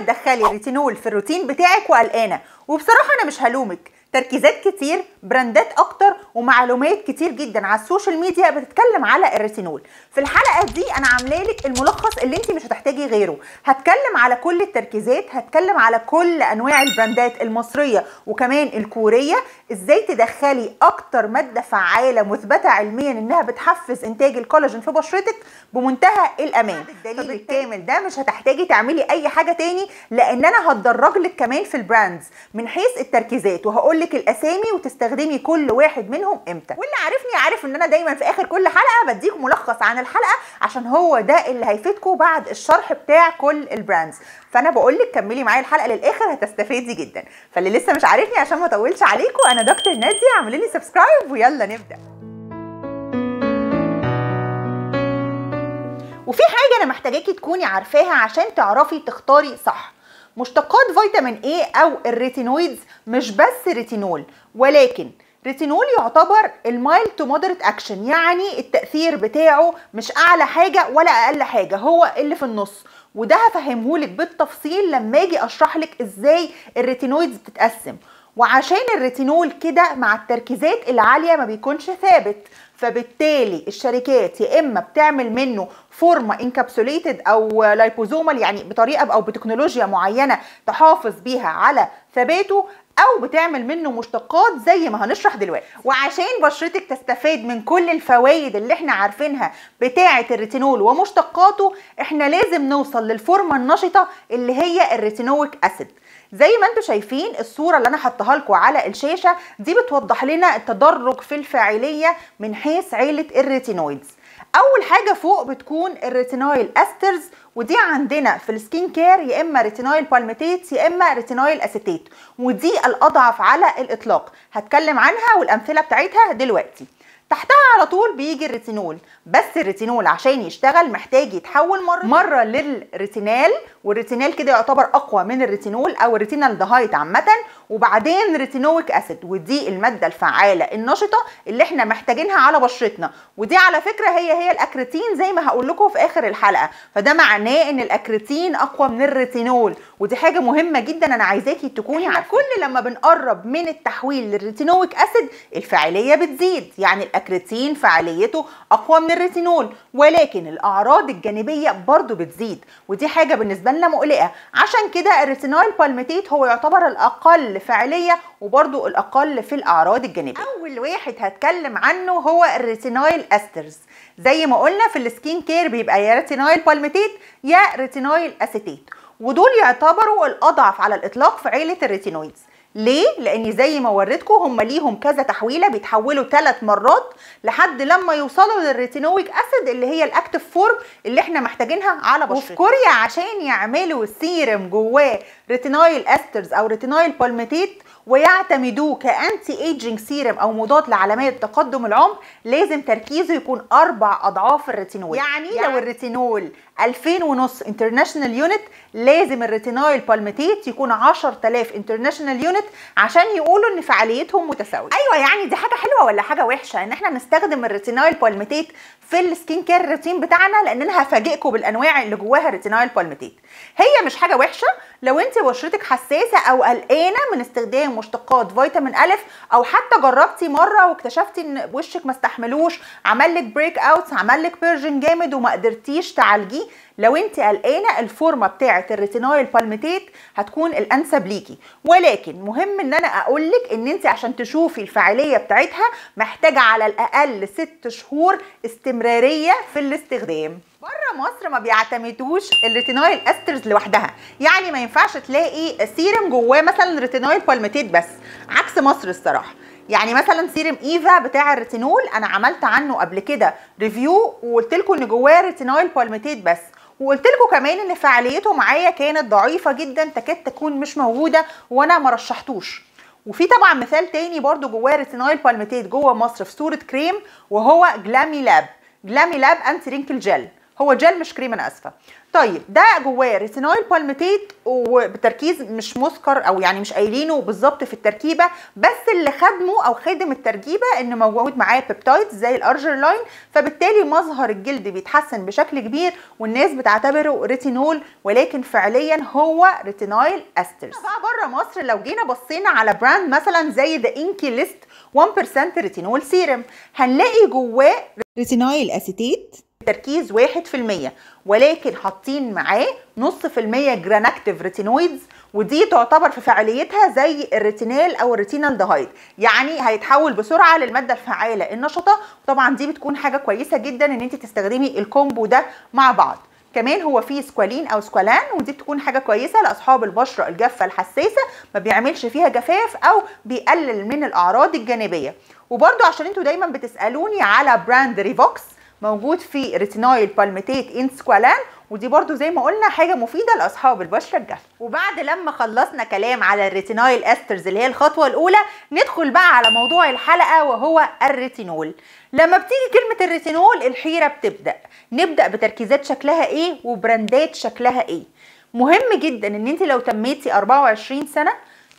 تدخلي الريتينول في الروتين بتاعك وقلقانه، وبصراحة انا مش هلومك، تركيزات كتير، براندات اكتر، ومعلومات كتير جدا على ال social media بتتكلم على الريتينول. في الحلقة دي انا عامله لك الملخص اللي انت مش هتحتاجي غيره. هتكلم على كل التركيزات، هتكلم على كل انواع البراندات المصرية وكمان الكورية، ازاي تدخلي اكتر مادة فعاله مثبتة علميا انها بتحفز انتاج الكولاجين في بشرتك بمنتهى الامان. الدليل الكامل ده مش هتحتاجي تعملي اي حاجة تاني، لان انا هتدرج لك كمان في ال brands من حيث التركيزات، وهقول لك الاسامي وتستخدمي كل واحد منهم امتى. واللي عارفني عارف ان انا دايما في اخر كل حلقة بديكم ملخص عن الحلقة، عشان هو ده اللي هيفيدكم بعد الشرح بتاع كل ال brands. فانا بقول لك كملي معايا الحلقة للاخر، هتستفيدي جدا. فاللي لسه مش عارفني عشان ما اطولش عليكم، انا دكتور ناديه، اعملي لي subscribe ويلا نبدا. وفي حاجة انا محتاجاكي تكوني عارفاها عشان تعرفي تختاري صح. مشتقات فيتامين A او ال retinoids مش بس ريتينول، ولكن ريتينول يعتبر ال mild to moderate action، يعني التأثير بتاعه مش اعلى حاجة ولا اقل حاجة، هو اللي في النص. وده هفهمهولك بالتفصيل لما اجي اشرح لك ازاي ال retinoids بتتقسم. وعشان الريتينول كده مع التركيزات العالية ما بيكونش ثابت، فبالتالي الشركات يا اما بتعمل منه فورمه encapsulated او liposomal، يعني بطريقة او بتكنولوجيا معينة تحافظ بيها على ثباته، او بتعمل منه مشتقات زي ما هنشرح دلوقتي. وعشان بشرتك تستفاد من كل الفوائد اللي احنا عارفينها بتاعه الريتينول ومشتقاته، احنا لازم نوصل للفورمه النشطه اللي هي ال retinoic acid. زي ما انتم شايفين الصورة اللي انا حطاها لكم على الشاشة دي بتوضح لنا التدرج في الفاعلية من حيث عيله ال retinoids. اول حاجة فوق بتكون ال retinyl esters، ودي عندنا في ال skin care يا اما retinyl palmitate يا اما retinyl acetate، ودي الاضعف على الاطلاق، هتكلم عنها والامثلة بتاعتها دلوقتي. تحتها على طول بيجي الريتينول، بس الريتينول عشان يشتغل محتاج يتحول مرة لل retinal، وال retinal كده يعتبر اقوى من الريتينول او ال retinaldehyde عامة، وبعدين retinoic acid، ودي المادة الفعالة النشطه اللي احنا محتاجينها على بشرتنا، ودي على فكرة هي الاكريتين زي ما هقول لكم في اخر الحلقة. فده معناه ان الاكريتين اقوى من الريتينول، ودي حاجة مهمة جدا انا عايزاكي تكوني عارفه. كل لما بنقرب من التحويل لل retinoic acid الفاعلية بتزيد، يعني الاكريتين فعاليته اقوى من الريتينول، ولكن الاعراض الجانبية برضو بتزيد، ودي حاجة بالنسبة لنا مقلقة. عشان كده ال retinyl palmitate هو يعتبر الاقل فاعلية وبرضو الاقل في الاعراض الجانبية. اول واحد هتكلم عنه هو ال retinyl esters. زي ما قلنا في ال skin care بيبقى يا retinyl palmitate يا retinyl acetate، ودول يعتبروا الاضعف على الاطلاق في عيله ال retinoids. ليه؟ لان زي ما وريتكم هم ليهم كذا تحويله، بيتحولوا 3 مرات لحد لما يوصلوا لل retinoic acid اللي هي ال active form اللي احنا محتاجينها على بشرتنا. وفي كوريا عشان يعملوا سيرم جواه retinyl esters او retinyl palmitate ويعتمدوه ك anti-aging serum او مضاد لعلامات تقدم العمر، لازم تركيزه يكون 4 اضعاف الريتينول. يعني لو الريتينول 2500 international unit، لازم ال retinyl palmitate يكون 10000 international unit عشان يقولوا ان فعاليتهم متساوية. ايوه، يعني دي حاجة حلوة ولا حاجة وحشة ان احنا نستخدم ال retinyl palmitate في ال skin care routine بتاعنا؟ لان انا هفاجئكم بالانواع اللي جواها retinyl palmitate. هي مش حاجة وحشة لو انت بشرتك حساسة او قلقانة من استخدام مشتقات فيتامين الف، او حتى جربتي مرة واكتشفتي ان وشك ما استحملوش، عمل لك breakouts، عمل لك purging جامد وما قدرتيش تعالجيه. لو انت قلقانة الفورمة بتاعه ال retinyl palmitate هتكون الانسب ليكي. ولكن مهم ان انا اقول لك ان انت عشان تشوفي الفاعلية بتاعتها محتاجه على الاقل 6 شهور استمرارية في الاستخدام. بره مصر ما بيعتمدوش ال retinyl esters لوحدها، يعني ما ينفعش تلاقي سيرم جواه مثلا retinyl palmitate بس، عكس مصر الصراحة. يعني مثلا سيرم ايفا بتاع الريتينول انا عملت عنه قبل كده review وقلت لكم ان جواه retinyl palmitate بس، وقلت لكم كمان ان فعاليته معايا كانت ضعيفة جدا تكاد تكون مش موجودة وانا ما رشحتوش. وفي طبعا مثال تاني برضو جواه retinyl palmitate جوه مصر في صوره كريم، وهو جلامي لاب، جلامي لاب anti wrinkle gel، هو جل مش كريم، انا اسفه. طيب ده جواه retinyl palmitate وبتركيز مش مسكر، او يعني مش قايلينه بالظبط في التركيبة، بس اللي خدمة او خدم التركيبة ان موجود معاه peptides زي ال Argireline، فبالتالي مظهر الجلد بيتحسن بشكل كبير والناس بتعتبره ريتينول، ولكن فعليا هو retinyl esters. بقى بره مصر لو جينا بصينا على brand مثلا زي The INKEY List 1% retinol serum، هنلاقي جواه retinyl acetate تركيز 1%، ولكن حاطين معاه 0.5% Granactive retinoids، ودي تعتبر في فعاليتها زي ال retinal او ال retinaldehyde، يعني هيتحول بسرعة للمادة الفعالة النشطه. وطبعا دي بتكون حاجة كويسة جدا ان انت تستخدمي ال combo ده مع بعض. كمان هو فيه سكوالين او squalane، ودي بتكون حاجة كويسة لاصحاب البشرة الجافه الحساسة، ما بيعملش فيها جفاف او بيقلل من الاعراض الجانبية. وبرده عشان انتوا دايما بتسالوني على brand Revox، موجود في retinyl palmitate in squalane، ودي برضو زي ما قلنا حاجة مفيدة لاصحاب البشرة الجافه. وبعد لما خلصنا كلام على ال retinyl esters اللي هي الخطوة الاولى، ندخل بقى على موضوع الحلقة وهو الريتينول. لما بتيجي كلمة الريتينول الحيرة بتبدا، نبدا بتركيزات شكلها ايه وبراندات شكلها ايه. مهم جدا ان انت لو تميتي 24 سنة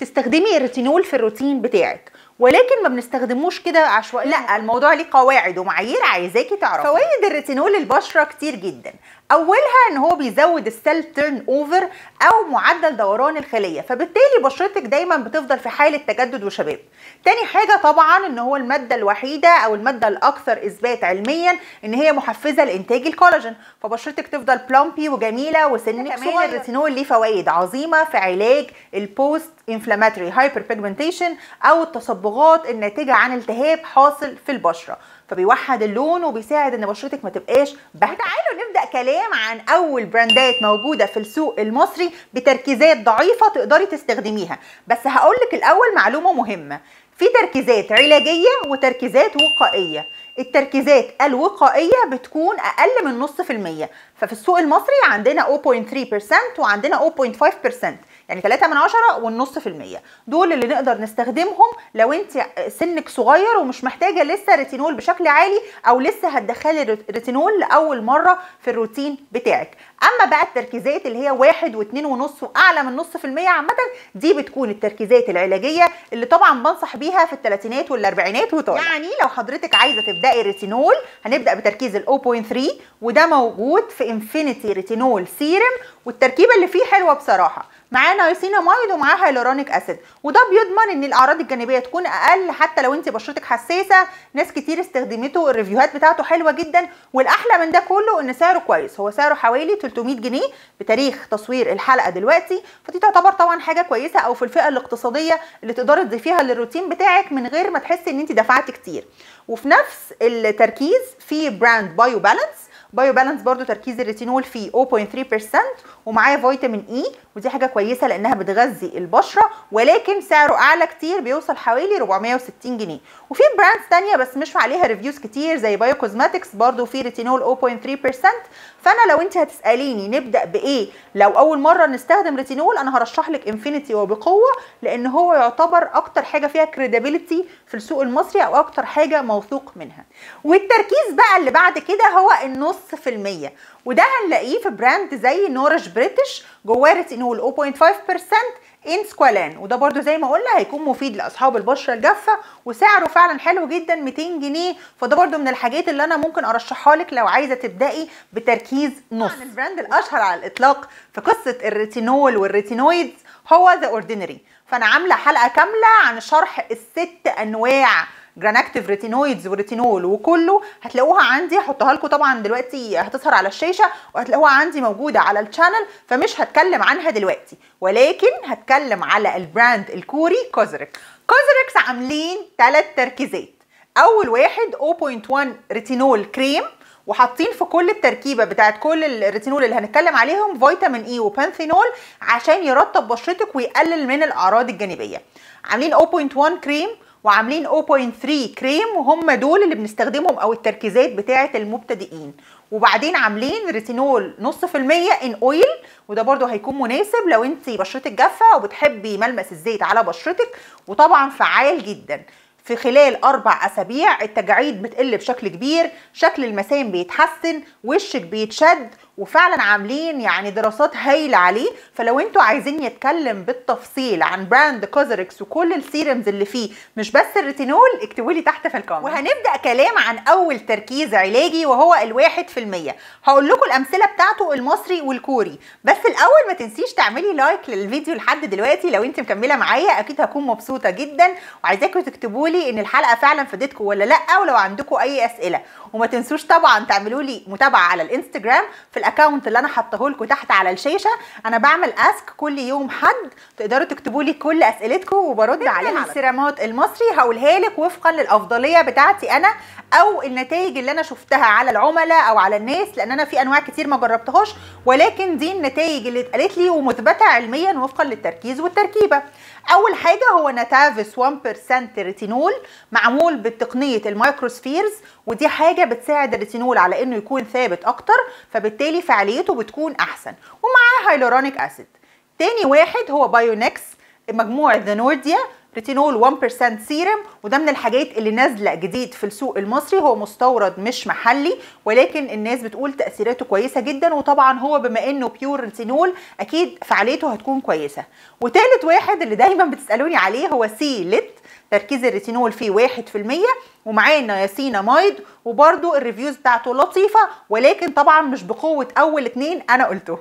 تستخدمي الريتينول في الروتين بتاعك، ولكن ما بنستخدموش كده عشوائي، لا الموضوع ليه قواعد ومعايير عايزاكي تعرفي. فوائد الريتينول للبشره كتير جدا، اولها ان هو بيزود ال cell turnover او معدل دوران الخلية، فبالتالي بشرتك دايما بتفضل في حاله تجدد وشباب. تاني حاجة طبعا ان هو المادة الوحيدة او المادة الاكثر اثبات علميا ان هي محفزه لانتاج الكولاجين، فبشرتك تفضل plumpy وجميلة وسنك صغير. الريتينول ليه فوائد عظيمة في علاج ال post inflammatory hyperpigmentation او التصبغات الناتجة عن التهاب حاصل في البشرة، فبيوحد اللون وبيساعد ان بشرتك ما تبقاش باهته. تعالوا نبدا كلام عن اول براندات موجودة في السوق المصري بتركيزات ضعيفة تقدري تستخدميها، بس هقولك الاول معلومة مهمة، في تركيزات علاجية وتركيزات وقائيه. التركيزات الوقائية بتكون اقل من 0.5%، ففي السوق المصري عندنا 0.3% وعندنا 0.5%، يعني 3 من 10 و0.5%، دول اللي نقدر نستخدمهم لو انت سنك صغير ومش محتاجه لسه ريتينول بشكل عالي، او لسه هتدخلي ريتينول لاول مرة في الروتين بتاعك. اما بقى التركيزات اللي هي 1 و2.5 واعلى من 0.5% عامة، دي بتكون التركيزات العلاجية اللي طبعا بنصح بيها في الثلاثينات والاربعينات وطالع. يعني لو حضرتك عايزه تبداي ريتينول هنبدا بتركيز ال 0.3، وده موجود في Infinity retinol serum، والتركيبه اللي فيه حلوة بصراحة، معاه نايسينامايد ومعاه hyaluronic acid، وده بيضمن ان الاعراض الجانبية تكون اقل حتى لو انت بشرتك حساسة. ناس كتير استخدمته، ال review هات بتاعته حلوة جدا، والاحلى من ده كله ان سعره كويس، هو سعره حوالي 300 جنيه بتاريخ تصوير الحلقة دلوقتي، فدي تعتبر طبعا حاجة كويسة او في الفئة الاقتصادية اللي تقدري تضيفيها للروتين بتاعك من غير ما تحسي ان انت دفعتي كتير. وفي نفس التركيز في brand Bio Balance، Bio Balance برضو تركيز الريتينول فيه 0.3% ومعاه فيتامين E، ودي حاجة كويسة لانها بتغذي البشرة، ولكن سعره اعلى كتير، بيوصل حوالي 460 جنيه. وفي brands تانية بس مش عليها reviews كتير زي Bio Cosmetics برضو في ريتينول 0.3%. فانا لو انت هتساليني نبدا بايه لو اول مرة نستخدم ريتينول، انا هرشح لك Infinity وبقوة، لان هو يعتبر اكتر حاجة فيها credibility في السوق المصري او اكتر حاجة موثوق منها. والتركيز بقى اللي بعد كده هو 0.5%، وده هنلاقيه في brand زي Nourish British، جواه ريتينول 0.5% in squalane، وده برده زي ما قلنا هيكون مفيد لاصحاب البشرة الجافه، وسعره فعلا حلو جدا 200 جنيه، فده برده من الحاجات اللي انا ممكن ارشحها لك لو عايزه تبداي بتركيز نص. ال brand الاشهر على الاطلاق في قصة الريتينول وال retinoids هو The Ordinary، فانا عامله حلقة كاملة عن شرح الست انواع Granactive retinoids وريتينول وكله، هتلاقوها عندي، هحطها لكم طبعا دلوقتي هتظهر على الشاشة، وهتلاقوها عندي موجودة على ال channel، فمش هتكلم عنها دلوقتي، ولكن هتكلم على ال brand الكوري COSRX. COSRX عاملين 3 تركيزات، اول واحد 0.1 retinol cream، وحاطين في كل التركيبة بتاعت كل الريتينول اللي هنتكلم عليهم فيتامين E و panthenol عشان يرطب بشرتك ويقلل من الاعراض الجانبية. عاملين 0.1 كريم وعاملين 0.3 كريم، وهم دول اللي بنستخدمهم او التركيزات بتاعه المبتدئين. وبعدين عاملين ريتينول 0.5% in oil، وده برده هيكون مناسب لو انت بشرتك جافة وبتحبي ملمس الزيت على بشرتك، وطبعا فعال جدا. في خلال 4 أسابيع التجاعيد بتقل بشكل كبير، شكل المسام بيتحسن، وشك بيتشد، وفعلا عاملين يعني دراسات هايلة عليه. فلو انتوا عايزين يتكلم بالتفصيل عن brand COSRX وكل ال serums اللي فيه مش بس الريتينول، اكتبوا لي تحت في ال comment. وهنبدا كلام عن اول تركيز علاجي وهو 1%. هقول لكم الامثلة بتاعته المصري والكوري، بس الاول ما تنسيش تعملي like للفيديو لحد دلوقتي لو انت مكملة معايا، اكيد هكون مبسوطة جدا، وعايزاكم تكتبوا لي ان الحلقة فعلا فادتكم ولا لا، ولو عندكم اي اسئلة. وما تنسوش طبعا تعملوا لي متابعه على الانستجرام في ال account اللي انا حاطاه لكم تحت على الشاشة. انا بعمل ask كل يوم حد، تقدروا تكتبوا لي كل اسئلتكم وبرد عليها. السيرامات المصري هقولها لك وفقا للافضليه بتاعتي انا او النتائج اللي انا شفتها على العملاء او على الناس، لان انا في انواع كتير ما جربتهاش، ولكن دي النتائج اللي اتقالت لي ومثبته علميا وفقا للتركيز والتركيبه. اول حاجة هو ناتافيس 1% ريتينول، معمول بتقنية ال microspheres، ودي حاجة بتساعد الريتينول على انه يكون ثابت اكتر، فبالتالي فعاليته بتكون احسن، ومعاه hyaluronic acid. تاني واحد هو بايونكس مجموعة ذا نورديا ريتينول 1% سيرم، وده من الحاجات اللي نازله جديد في السوق المصري، هو مستورد مش محلي، ولكن الناس بتقول تاثيراته كويسة جدا، وطبعا هو بما انه pure retinol اكيد فعاليته هتكون كويسة. وتالت واحد اللي دايما بتسالوني عليه هو سي ليت، تركيز الريتينول فيه 1% ومعاه نياسيناميد، وبرده ال reviews بتاعته لطيفة، ولكن طبعا مش بقوة اول 2 انا قلته.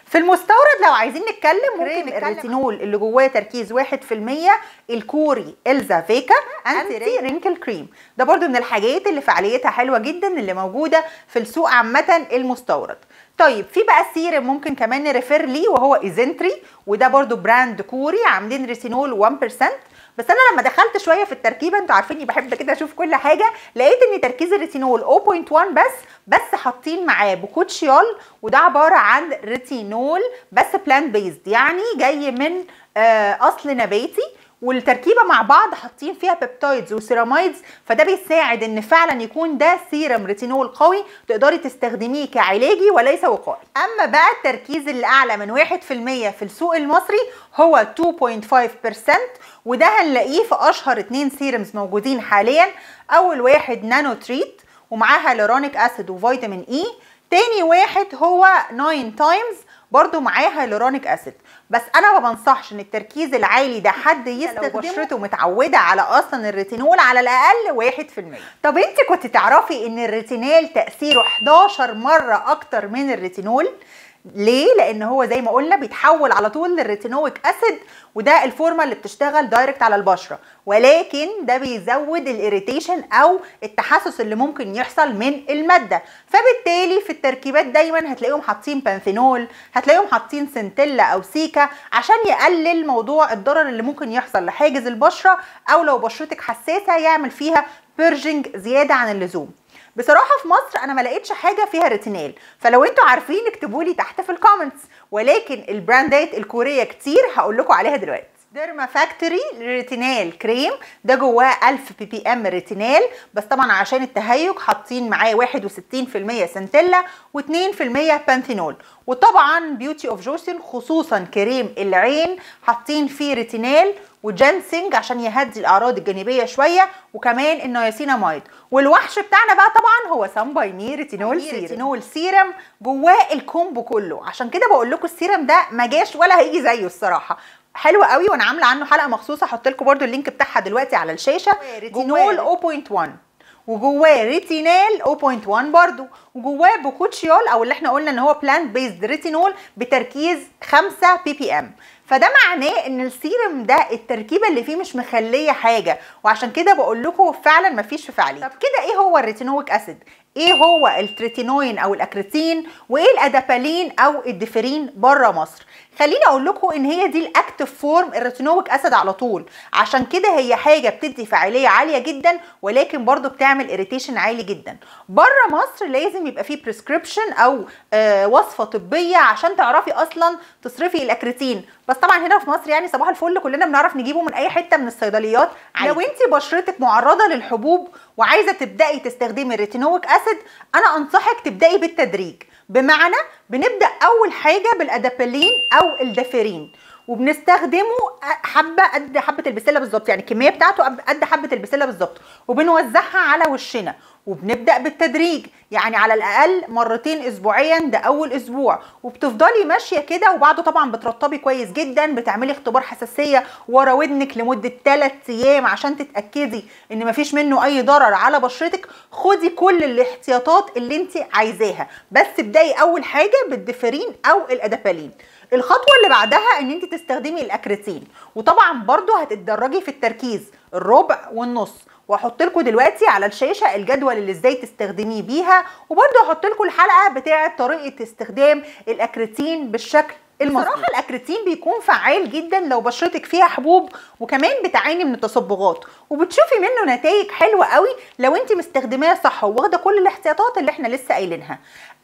في المستورد لو عايزين نتكلم ممكن الريتينول اللي جواه تركيز 1% الكوري الزافيكا anti wrinkle cream، ده برده من الحاجات اللي فعاليتها حلوة جدا اللي موجودة في السوق عامة المستورد. طيب في بقى سيرم ممكن كمان ن refer ليه وهو ايزنتري، وده برده brand كوري عاملين ريتينول 1%، بس انا لما دخلت شوية في التركيبة، انتوا عارفيني بحب كده اشوف كل حاجة، لقيت ان تركيز الريتينول 0.1 بس حاطين معاه bakuchiol، وده عبارة عن ريتينول بس plant based، يعني جاي من اصل نباتي، والتركيبه مع بعض حاطين فيها peptides و ceramides، فده بيساعد ان فعلا يكون ده سيرم ريتينول قوي تقدري تستخدميه كعلاجي وليس وقائي. اما بقى التركيز اللي اعلى من 1% في السوق المصري هو 2.5%، وده هنلاقيه في اشهر 2 serums موجودين حاليا. اول واحد نانو تريت ومعاه hyaluronic acid وفيتامين E، تاني واحد هو 9 تايمز برضو معاه hyaluronic acid. بس انا ما بنصحش ان التركيز العالي ده حد يستخدمه لو بشرته متعوده على اصلا الريتينول على الاقل 1%. طب انت كنت تعرفي ان الريتينال تاثيره 11 مرة اكتر من الريتينول؟ ليه؟ لان هو زي ما قلنا بيتحول على طول لل retinoic acid، وده الفورمة اللي بتشتغل direct على البشرة، ولكن ده بيزود ال irritation او التحسس اللي ممكن يحصل من المادة، فبالتالي في التركيبات دايما هتلاقيهم حاطين بانثينول، هتلاقيهم حاطين centella او cica عشان يقلل موضوع الضرر اللي ممكن يحصل لحاجز البشرة، او لو بشرتك حساسة يعمل فيها purging زيادة عن اللزوم. بصراحة في مصر انا ما لقيتش حاجة فيها ريتينال، فلو انتوا عارفين اكتبوا لي تحت في ال comments، ولكن البراندات الكورية كتير هقول لكم عليها دلوقتي. ديرما فاكتوري retinal cream، ده جواه 1000 ppm retinal، بس طبعا عشان التهيج حاطين معاه 61% centella و2% بانثينول. وطبعا بيوتي اوف جوسن خصوصا كريم العين حاطين فيه retinal و ginseng عشان يهدي الاعراض الجانبية شوية، وكمان النياسيناميد. والوحش بتاعنا بقى طبعا هو سان باي مي retinol serum. retinol serum جواه ال combo كله، عشان كده بقول لكم السيرم ده ما جاش ولا هيجي زيه الصراحة، حلو قوي، وانا عامله عنه حلقة مخصوصة، احط لكم برده ال link بتاعها دلوقتي على الشاشة. ريتينول 0.1 وجواه ريتينال 0.1 برده، وجواه bakuchiol او اللي احنا قلنا ان هو plant based retinol بتركيز 5 ppm. فده معناه ان السيرم ده التركيبة اللي فيه مش مخليه حاجة، وعشان كده بقول لكم فعلا مفيش في فعالية. طب كده ايه هو ال retinoic acid؟ ايه هو التريتينوين او الاكريتين؟ وايه ال adapalene او الديفرين بره مصر؟ خليني اقول لكم ان هي دي ال active form ال retinoic acid على طول، عشان كده هي حاجة بتدي فاعلية عالية جدا، ولكن برضو بتعمل irritation عالي جدا. بره مصر لازم يبقى فيه prescription او وصفه طبية عشان تعرفي اصلا تصرفي الاكريتين، بس طبعا هنا في مصر يعني صباح الفل كلنا بنعرف نجيبه من اي حتة من الصيدليات عادي. لو انت بشرتك معرضه للحبوب وعايزه تبداي تستخدمي ال retinoic acid، انا انصحك تبداي بالتدريج، بمعنى بنبدا اول حاجة بال adapalene او الدافيرين، وبنستخدمه حبه قد حبه البسله بالظبط، يعني الكمية بتاعته قد حبه البسله بالظبط، وبنوزعها على وشنا، وبنبدا بالتدريج، يعني على الاقل مرتين اسبوعيا ده اول اسبوع، وبتفضلي ماشية كده. وبعده طبعا بترطبي كويس جدا، بتعملي اختبار حساسية ورا ودنك لمدة 3 ايام عشان تتاكدي ان مفيش منه اي ضرر على بشرتك. خدي كل الاحتياطات اللي انت عايزاها، بس ابداي اول حاجة بالديفرين او ال adapalene. الخطوة اللي بعدها ان انت تستخدمي ال acretin، وطبعا برضو هتتدرجي في التركيز الربع والنص، واحط لكم دلوقتي على الشاشة الجدول اللي ازاي تستخدميه بيها، وبرضو احط لكم الحلقة بتاعه طريقه استخدام ال acretin بالشكل المظبوط. بصراحة ال acretin بيكون فعال جدا لو بشرتك فيها حبوب وكمان بتعاني من التصبغات، وبتشوفي منه نتائج حلوة قوي لو انت مستخدماه صح وواخده كل الاحتياطات اللي احنا لسه قايلينها.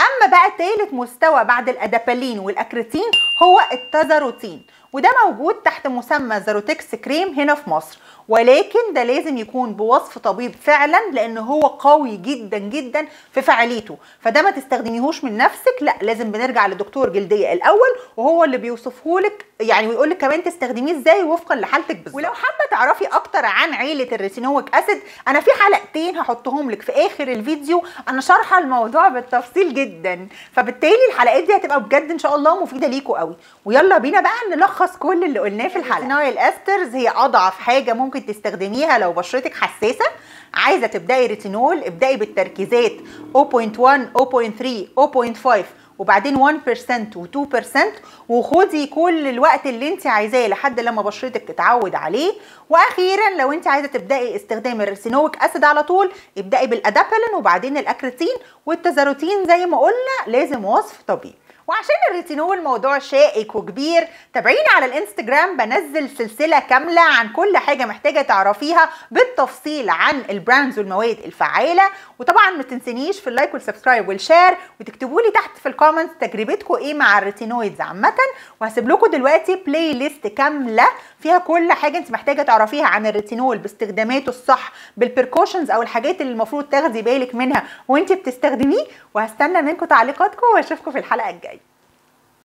اما بقى تالت مستوى بعد ال adapalene وال acretin هو ال tazarotene، وده موجود تحت مسمى زاروتكس كريم هنا في مصر، ولكن ده لازم يكون بوصف طبيب فعلا لان هو قوي جدا جدا في فعاليته، فده ما تستخدميهوش من نفسك، لا لازم بنرجع لدكتور جلدية الاول وهو اللي بيوصفهولك يعني، ويقول لك كمان تستخدميه ازاي وفقا لحالتك بالظبط. ولو حابة تعرفي اكتر عن عيله ال retinoic acid، انا في حلقتين هحطهم لك في اخر الفيديو انا شارحه الموضوع بالتفصيل جدا، فبالتالي الحلقات دي هتبقى بجد ان شاء الله مفيدة ليكوا قوي. ويلا بينا بقى نلخص كل اللي قلناه في الحلقة. ال retinyl esters هي اضعف حاجة ممكن تستخدميها لو بشرتك حساسة. عايزه تبداي ريتينول ابداي بالتركيزات 0.1 0.3 0.5 وبعدين 1% و2%، وخدي كل الوقت اللي انت عايزاه لحد لما بشرتك تتعود عليه. واخيرا لو انت عايزه تبداي استخدام ال retinoic acid على طول ابداي بال adapalene وبعدين ال acretin وال tazarotene، زي ما قلنا لازم وصف طبيب. وعشان الريتينول موضوع شائك وكبير، تابعيني على الانستجرام، بنزل سلسلة كاملة عن كل حاجة محتاجة تعرفيها بالتفصيل عن ال brands والمواد الفعالة. وطبعا ما تنسينيش في ال like وال subscribe وال share، وتكتبوا لي تحت في ال comments تجربتكم ايه مع ال retinoids عامة. وهسيب لكم دلوقتي playlist كاملة فيها كل حاجة انت محتاجة تعرفيها عن الريتينول باستخداماته الصح، بال precautions او الحاجات اللي المفروض تاخدي بالك منها وانت بتستخدميه. وهستنى منكم تعليقاتكم واشوفكم في الحلقة الجاية.